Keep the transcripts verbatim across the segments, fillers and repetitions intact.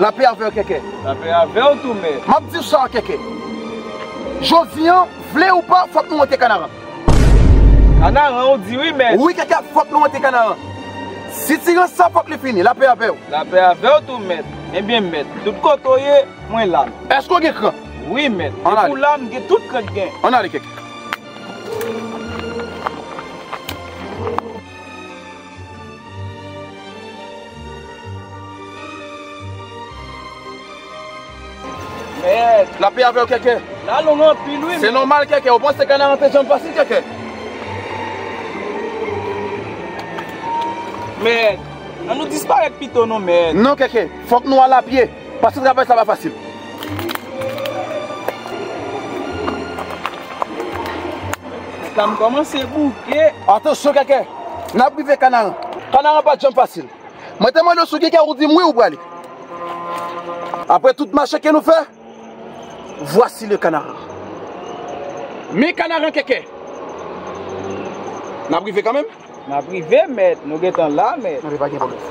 Lapè avè w, Kèkè. Lapè avè w tou, mèt. M ap di w sa, Kèkè. Jodi a, vle ou pa, fòk nou monte Kanaran. Kanaran, ou di wi, mèt. Wi, Kèkè, fòk nou monte Kanaran. Sitirans sa, fòk li fini. Lapè avè w. Lapè avè w tou, mèt. Ebyen, mèt, tout kote w ye, mwen la. Èske w gen kran? Wi, mèt. Ann ale. Depi w la, m gen tout kran k gen. Ann ale, Kèkè. Mèt. Lapè avè w, Kèkè. La long anpil, wi, mèt. Se nòmal, Kèkè. Ou panse Kanaran te janm fasil, Kèkè? Mèt. Ann nou disparèt pito, non, mèt. Non, Kèkè. Fòk nou al apye. Paske travay sa pa fasil. Mèt la, m kòmanse bouke. Atansyon, Kèkè. N ap rive Kanaran. Kanaran pa t janm fasil. Mwen te mande w si w gen kè, ou di m wi, ou prale. Apre tout mache ke nou fè, voici le Kanaran. Men Kanaran, Kèkè. N ap rive kanmenm? N ap rive, mèt. Nou gentan la, mèt. Ann rive, pa gen pwoblèm.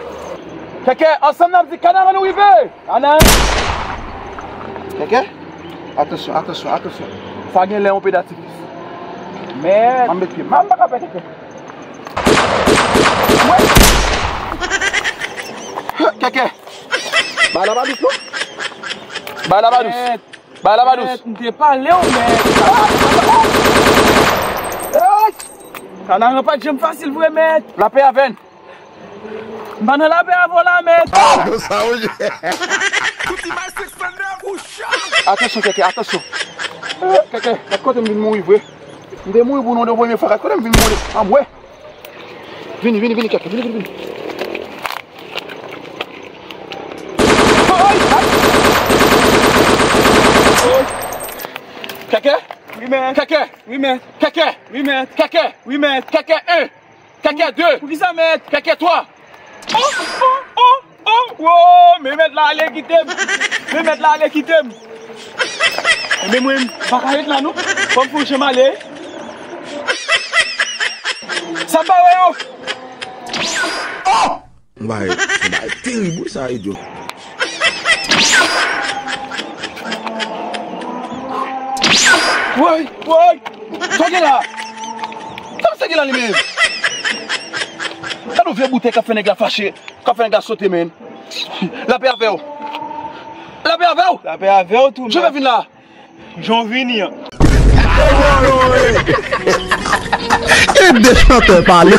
Kèkè, ansanm n ap di Kanaran, nou rive! Kanaran! Kèkè, atansyon, atansyon, atansyon. Sa gen lè yon pedatifis. Mèt. M ap met pye m. M pa ka fè, Kèkè. Kèkè. Bay la pa dous, non. Bay la pa dous. Mèt. Bay la pa dous. Mèt, m te pale w, mèt. Kanaran pa t janm fasil vre, mèt. Lapè avè n. M pa nan lapè avè w la, mèt. Atansyon, Kèkè, atansyon. Kèkè, gad kote m vin mouri vre. M te mouri pou nou de premye fwa. Gad kote m vin mouri. Anmwe. Vini, vini, vini, Kèkè. Vini, vini, vini. Kèkè? Wi, mèt. Kèkè? Wi, mèt. Kèkè? Wi, mèt. Kèkè? Wi, mèt. Kèkè en. Kèkè de. Poukisa, mèt? Kèkè twa. Oh, oh, oh, oh, oh, men mèt la ale kite m. Men mèt la ale kite m. Enben mwen, m pa ka ret la non. Fò m fè yon jan m ale. Sa m pa wè yo. Oh! Yon bagay, yon bagay terib wi sa, Edyo. Woy, woy! Sa w gen la? Sa misye gen la li menm? Gade yon vye boutèy k ap fè nèg la fache, k ap fè nèg la sote, menn. Lapè avè w. Lapè avè w. Lapè avè w tou, mèt. Jan w vin la. Jan w vini an. E de chantè pale.